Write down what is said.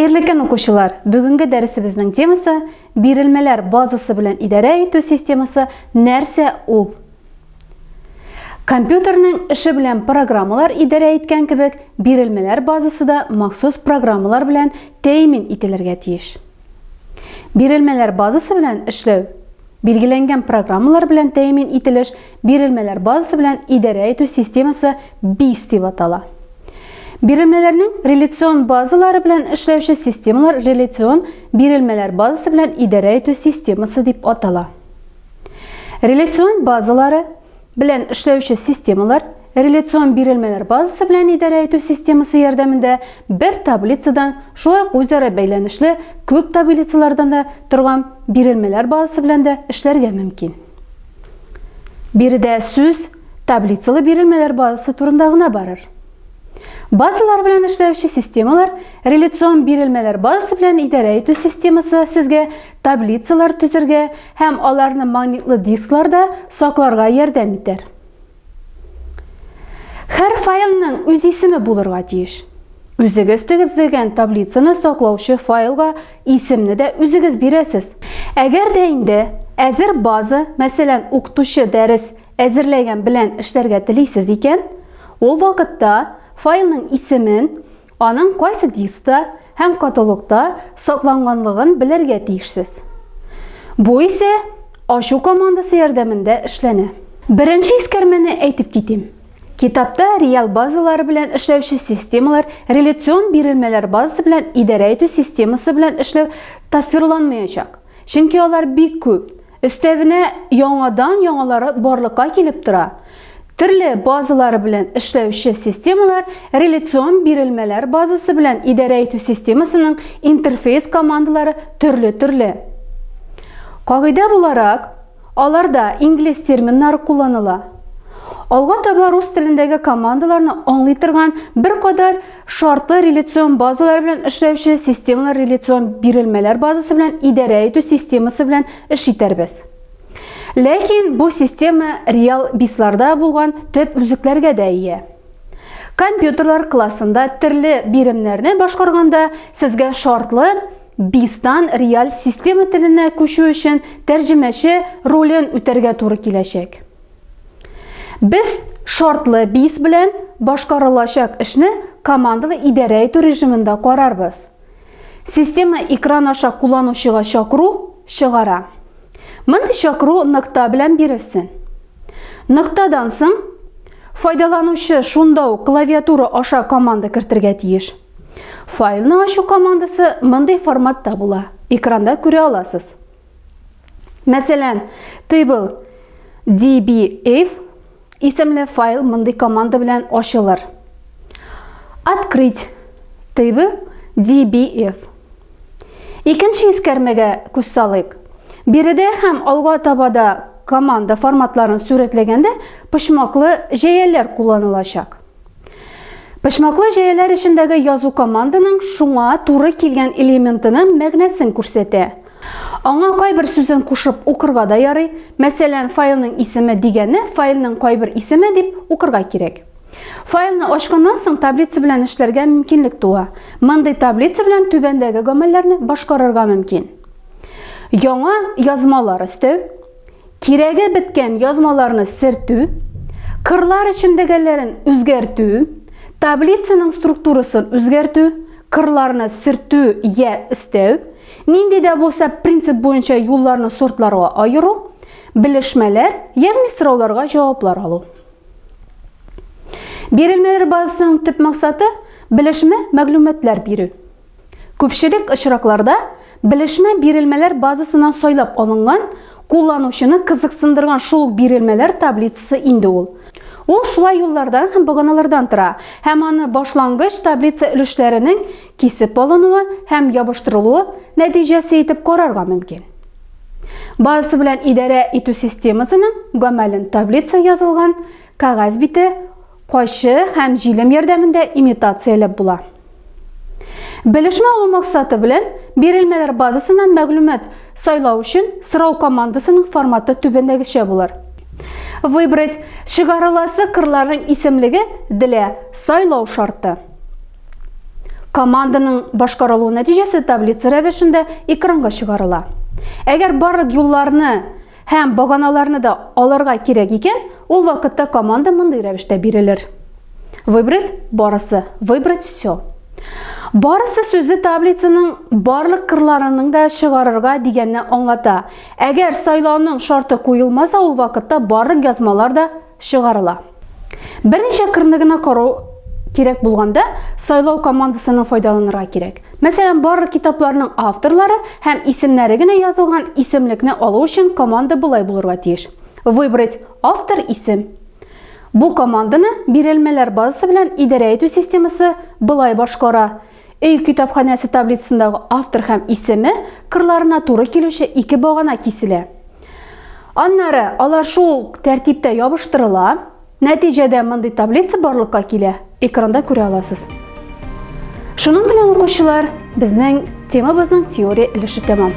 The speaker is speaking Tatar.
Хәерле көн, укучылар! Бүгенге дәресебезнең темасы бирелмәләр базасы белән идарә итү системасы нәрсә ул? Компьютерның эше белән программалар идарә иткән кебек, бирелмәләр базасы да махсус программалар белән тәэмин ителергә тиеш. Бирелмәләр базасы белән эшләү билгеләнгән программалар белән тәэмин ителеш бирелмәләр базасы белән идарә итү системасы БИС дип атала. Бирелмәләрнең реляцион базалары белән эшләүче системалар реляцион бирелмәләр базасы белән идарә итү системасы дип атала. Реляцион базалары белән эшләүче системалар реляцион бирелмәләр базасы белән идарә итү системасы ярдәмендә бер таблицадан, шулай ук үзара бәйләнешле күп таблицалардан да торган бирелмәләр базасы белән дә эшләргә мөмкин. Биредә сүз таблицалы бирелмәләр базасы турында гына барыр. Базалар белән эшләүче системалар реляцион бирелмәләр базасы белән идарә итү системасы сезгә таблицалар төзергә һәм аларны магнитлы дискларда сакларга ярдәм итәр. Һәр файлның үз исеме булырга тиеш. Үзегез төзегән таблицаны саклаучы файлга исемне дә үзегез бирәсез. Әгәр дә инде әзер база, мәсәлән, укытучы дәрес әзерләгән белән эшләргә телисез икән, ул вакытта файлның исемен, аның кайсы дискта һәм каталогта сакланганлыгын белергә тиешсез. Бу исә ачу командасы ярдәмендә эшләнә. Беренче искәрмәне әйтеп китим. Китапта реал базалары белән эшләүче системалар реляцион бирелмәләр базасы белән идарә итү системасы белән эшләү тасвирланмаячак, чөнки алар бик күп, өстәвенә яңадан-яңалары барлыкка килеп тора. Төрле базалары белән эшләүче системалар реляцион бирелмәләр базасы белән идарә итү системасының интерфейс командалары төрле-төрле. Кагыйдә буларак, Аларда инглиз терминнары кулланыла. Алга таба рус телендәге командаларны аңлый торган беркадәр шартлы реляцион базалар белән эшләүче системалар реляцион бирелмәләр базасы белән идарә итү системасы белән эш итәрбез. Ләкин бу система реал бисларда булган төп үзлекләргә дә ия. Компьютерлар классында төрле биремнәрне башкарганда сезгә шартлы Бистан реаль система теленә күчү өчен тәрҗемәче ролен үтәргә туры киләчәк. Без шартлы бис белән башкарылачак эшне командалы идарә итү режимында карарбыз. Система экран аша кулланучыга чакыру чыгара. Мондый чакыру нокта белән бирелсен. Ноктадан соң файдаланучы шунда ук клавиатура аша команда кертергә тиеш. Файлны ачу командасы мондый форматта була. Экранда күрә аласыз. Мәсәлән, table dbf исемле файл мондый команда белән ачылыр. Открыть table dbf. Икенче искәрмәгә күз салыйк. Биредә һәм алга таба да команда форматларын сурәтләгәндә почмаклы җәяләр кулланылачак. Почмаклы җәяләр эчендәге язу команданың шуңа туры килгән элементының мәгънәсен күрсәтә. Аңа кайбер сүзен кушып укырга да ярый. Мәсәлән, файлның исеме дигәнне файлның кайбер исеме дип укырга кирәк. Файлны ачканнан соң таблица белән эшләргә мөмкинлек туа. Мондый таблица белән түбәндәге гамәлләрне башкарырга мөмкин. Яңа язмалар өстәү, Кирәге беткән язмаларны сертү, кырлар эчендәгеләрен үзгәртү, таблицаның структурасын үзгәртү, кырларны сертү я өстәү, нинди дә булса принцип буенча юлларны сортларга аеру, белешмәләр, ягъни сорауларга җаваплар алу. Бирелмәләр базасының төп максаты белешмә мәгълүматлар бирү. Күпчелек очракларда белешмә бирелмәләр базасыннан сайлап алынган, кулланучыны кызыксындырган шул ук бирелмәләр таблицасы инде ул. Ул шулай юллардан һәм баганалардан тора һәм аны башлангыч таблица өлешләренең кисеп алынуы һәм ябыштырылуы нәтиҗәсе итеп карарга мөмкин. Базасы белән идарә итү системасының гамәлен таблица язылган кәгазь бите Кайчы һәм җилем ярдәмендә имитацияләп була. Белешмә алу максаты белән бирелмәләр базасыннан мәгълүмат сайлау өчен сорау командасының форматы түбәндәгечә булыр. Выбрать чыгарыласы кырларның исемлеге для сайлау шарты. Команданың башкарылу нәтиҗәсе таблица рәвешендә экранга чыгарыла. Әгәр барлык юлларны һәм баганаларны да алырга кирәк икән, ул вакытта команда мондый рәвештә бирелер. Выбрать барысы, выбрать все. Барысы сүзе таблицаның барлык кырларының да чыгарырга дигәнне аңлата. Әгәр сайлауның шарты куелмаса, ул вакытта барлык язмалар да чыгарыла. Берничә кырны гына карау кирәк булганда, сайлау командасының файдаланырга кирәк. Мәсәлән, барлык китапларның авторлары һәм исемнәре генә язылган исемлекне алу өчен команда болай булырга тиеш. Выбрать автор исем. Бу команданы бирелмәләр базасы белән идарә итү системасы болай башкара. Өй китапханәсе таблицасындагы автор һәм исеме кырларына туры килүче ике багана киселә. Аннары алар шул тәртиптә ябыштырыла. Нәтиҗәдә мондый таблица барлыкка килә. Экранда күрә аласыз. Шуның белән укучылар, безнең темабызның теория өлеше тәмам.